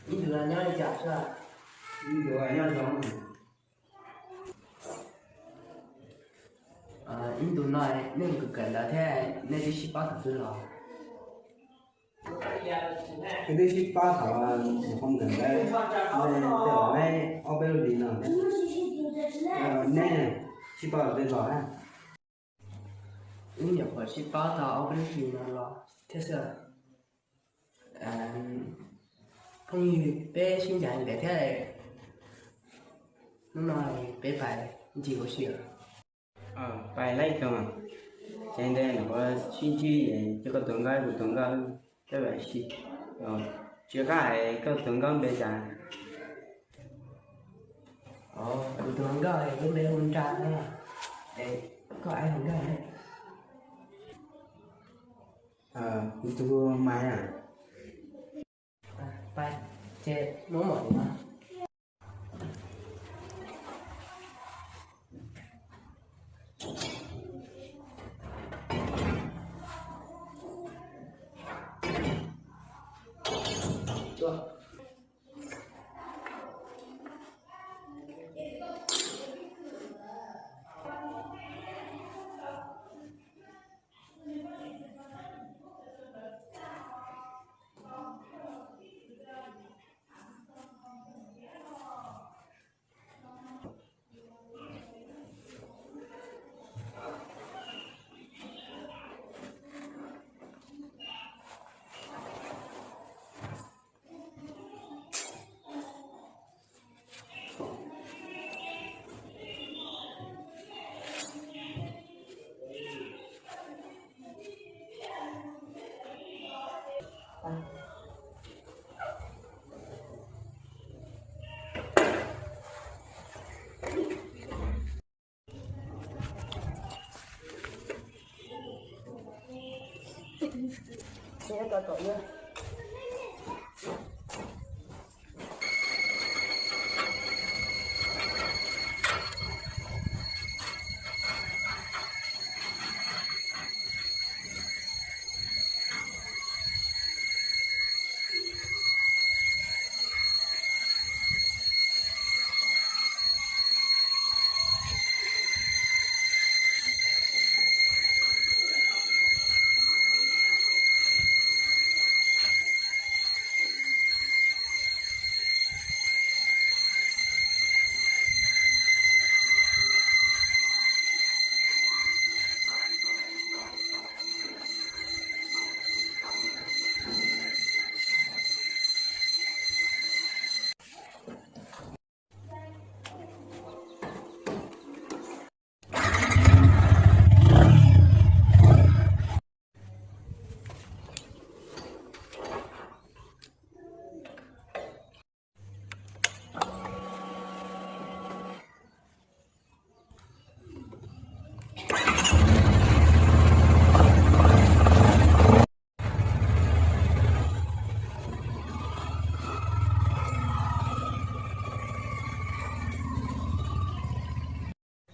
Ib ntus no nyob li cas xwb? Ib ntus nyob zoo. Ib ntus no nej mus kawm ntawv thiab nej twb sib pab thaum twg los? Twb sib pab thaum mus kawm ntawv, tej zaum muaj ob peb lub hlis no. Nej sib pab thaum twg los? Wb nyuam qhuav sib pab tau ob peb lub hlis no los thiab xwb. Phooj ywg, peb sib ncaim ntev thiab, hnub no peb pais ncig ua si. Pais laij tug, ces ntawd nyuam qhuav sib ntsib, ces koj tus nkauj kuv tus nkauj, peb pais si. Tsis qab hais koj tus nkauj npe cas? Kuv tus nkauj lub npe hu Nra no. Koj tus nkauj ne? Kuv tus Maiv. Pais, ces muab mom no.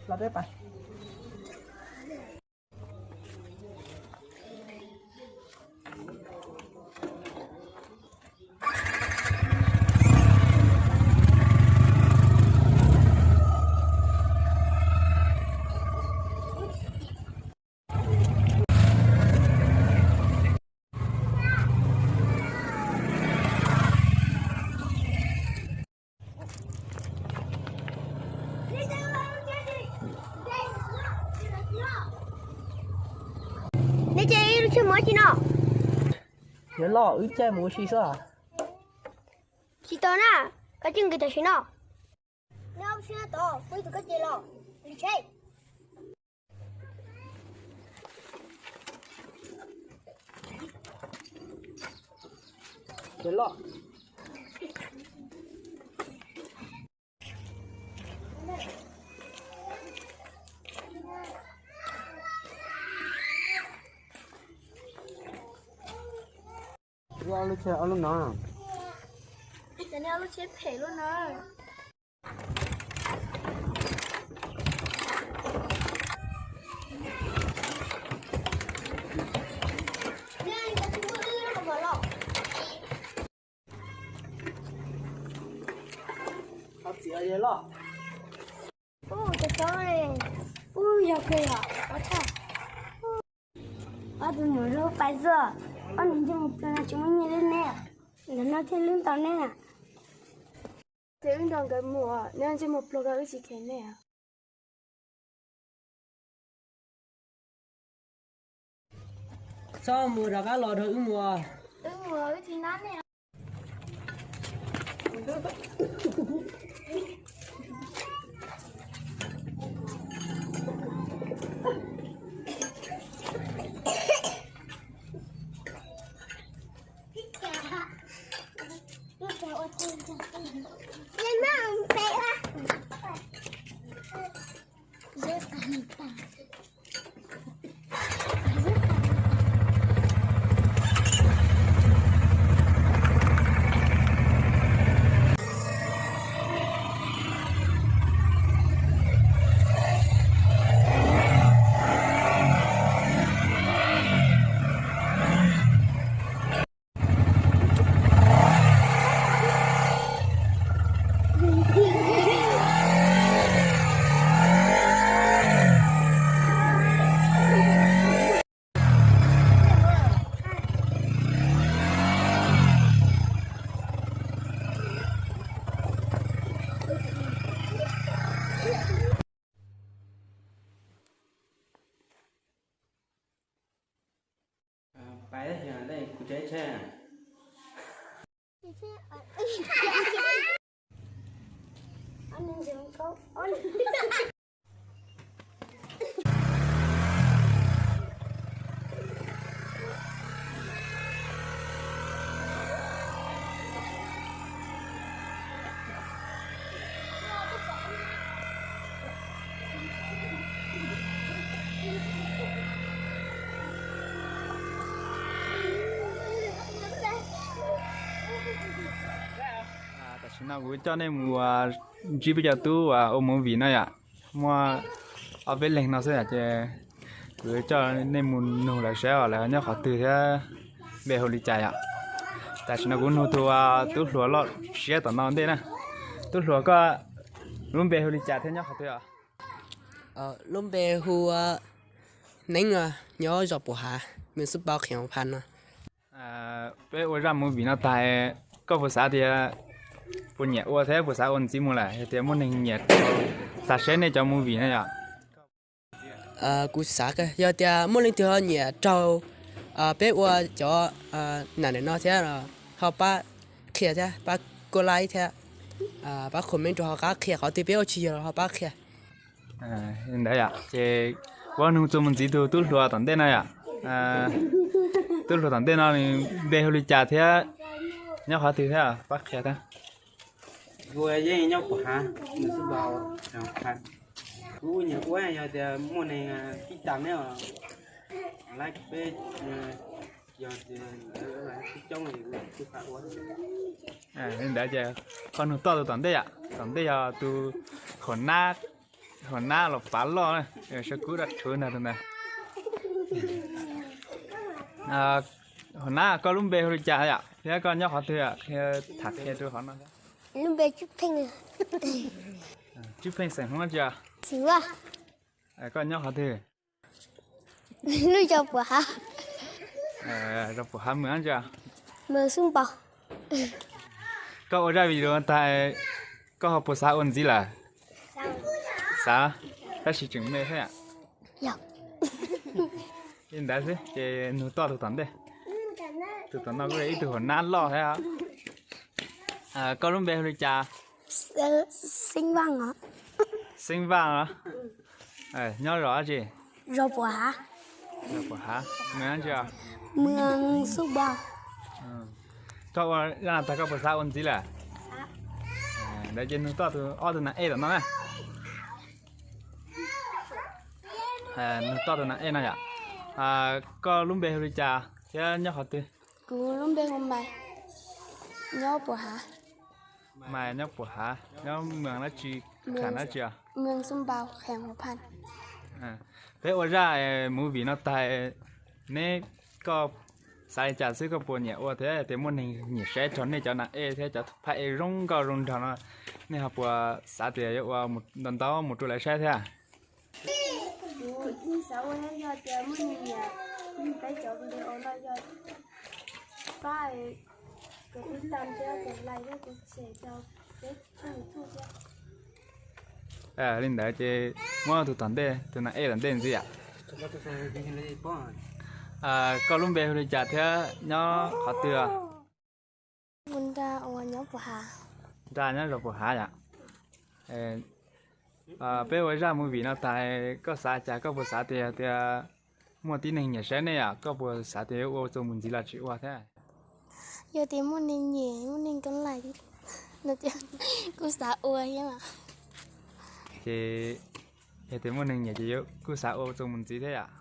Los peb pais. Nej caij ib lub tsheb mus dab tsi no? Yuav loj, wb caij mus ua si xwb. Tsis tau na, koj caij nqis tam sim no. Nej ob tsheb tod, muaj ib tug koj ces los, nqis tsheb. Yuav loj. Ob lub tsheb ob lub no. Cov nej ob lub tsheb phem luaj na. Ub, cov tsob, ub, yog kawg yom, ob tag. Ob tug muam zoo pais xwb. Ob niag ntsej muag pluag no tsis muaj nyiaj li neb, ntawm no thiaj hlub ntau neb. Ces wb nrog nkawd mus, neb ntsej muag pluag kawg wb tsis kheev neb. Txhob mus, rov qab los nrog wb mus. Wb mus, wb tsis nab nej. Pais, kuv tsev tsheb. Tam sim no kuv coj nej mus ntsib peb cov tub uas ua movie no yom. Muaj ob peb leeg no xwb ces kuv coj nej mus nug lawv saib os lawv nyob qhov twg thiab npe hu li cas yom. Tam sim no kuv nug tus tub hluas loj siab tom no ntej na. Tub hluas, koj lub npe hu li cas thiab nyob qhov twg os? Lub npe hu Neeb, nyob zos Puas Hav, me xub pau qhiav pha no. Peb ua zaj movie no tag, koj puas xav tias puas nyiam ua thiab puas xav ua ntxiv mus lawm, yog tias muaj neeg nyiam rau, xav saib nej cov movie no yom? Kuv xav, yog tias muaj leej twg ho nyiam raug peb ua cov nam ntawm no thiab ho pab qhia thiab pab kuj like thiab pab comment rau ho qab qhia, qhov twg peb ua tsis yog los ho pab qhia. Ntawd yom, ces kuv nug txuas mus ntxiv tus tub hluas tom ntej no yom. Tub hluas tom ntej no nws npe hu li cas thiab nyob qhov twg thiab pab qhia thiab. Kuv yeej nyob Puas Hav, nws xub npau. Kuv nyiam ua, yog tias muaj neeg tib tas neb os, like peb, yog tias lawv coob es kuv xav ua. Li ntawd ces koj nug toj tus tom ntej yom, tom ntej yog tus hau nab, hau nab los pav loj na, sab kub dab rhuv ntag tus ntawd. Hau nab, koj lub npe hu li cas yom thiab koj nyob qhov twg, tham qhia rau qhov no. Lub npe Tswb Pheej. Tswb Pheej xeem Hmoob tsi? Koj nyob qhov twg? Lub zos Puas Hav. Zos Puas Hav, mws dab tsi? Mws xub npau. Koj ua zaj video tag, koj ho puas xav ua ntxiv lawm? Xav, tab sis tseem me thiab. Li ntawd xwb ces nug toj tus tom ntej. Tus tom no kuj yog ib tug hau nab loj thiab. Koj lub npe hu li cas? Xeeb Vaj. Xeeb Vaj os. Nyob zos dab tsi? Zos Puas Hav. Zos Puas Hav, mws dab tsi? Mws xub npau. Koj ua zaj no tag koj puas xav ua ntxiv lawm? Ntawd ces nug toj tus, ob tug nas ej tom no na. Nug toj tus nas ej no yom. Koj lub npe hu li cas thiab nyob qhov twg? Kuv lub npe hu Maiv, nyob Puas Hav. Maiv nyob Puas Hav, nyob mws dab tsi, kham dab tsi os? Mws xub npau, kham Huas Phaj. Peb ua zaj movie no tag, neb, koj Xav li cas xwb koj puas nyiam ua thiab? Tias muaj neeg nyiam saib rau nej cov nas ej thiab cov phaj ej zoo nkauj zoo nraug no, nej ho puas xav tias yuav ua ntau ntau mus rau lawv saib thiab? Kuv xav ua thiab, yog tias muaj neeg nyiam peb cov video no yog pab, kuv tij tam thiab kuv like thiab kuv share rau peb tshooj YouTube thiab. Li ntawd ces muab tus tom ntej, tus nas ej tom ntej ntxiv yom. Koj lub npe hu li cas thiab nyob qhov twg? Nra, nyob zos Pus Hav yom. Peb ua zaj movie no tas koj xav cas, koj puas xav tias, tias muaj tib neeg nyiam saib nej yom, koj puas xav tias yuav ua txuas mus ntxiv los tsis ua thiab? Yog tias muaj neeg nyiam, muaj neeg kov like no ces kuj xav ua thiab mas. Ces yog tias muaj neeg nyiam ces kuj xav ua txuas mus ntxiv thiab yom.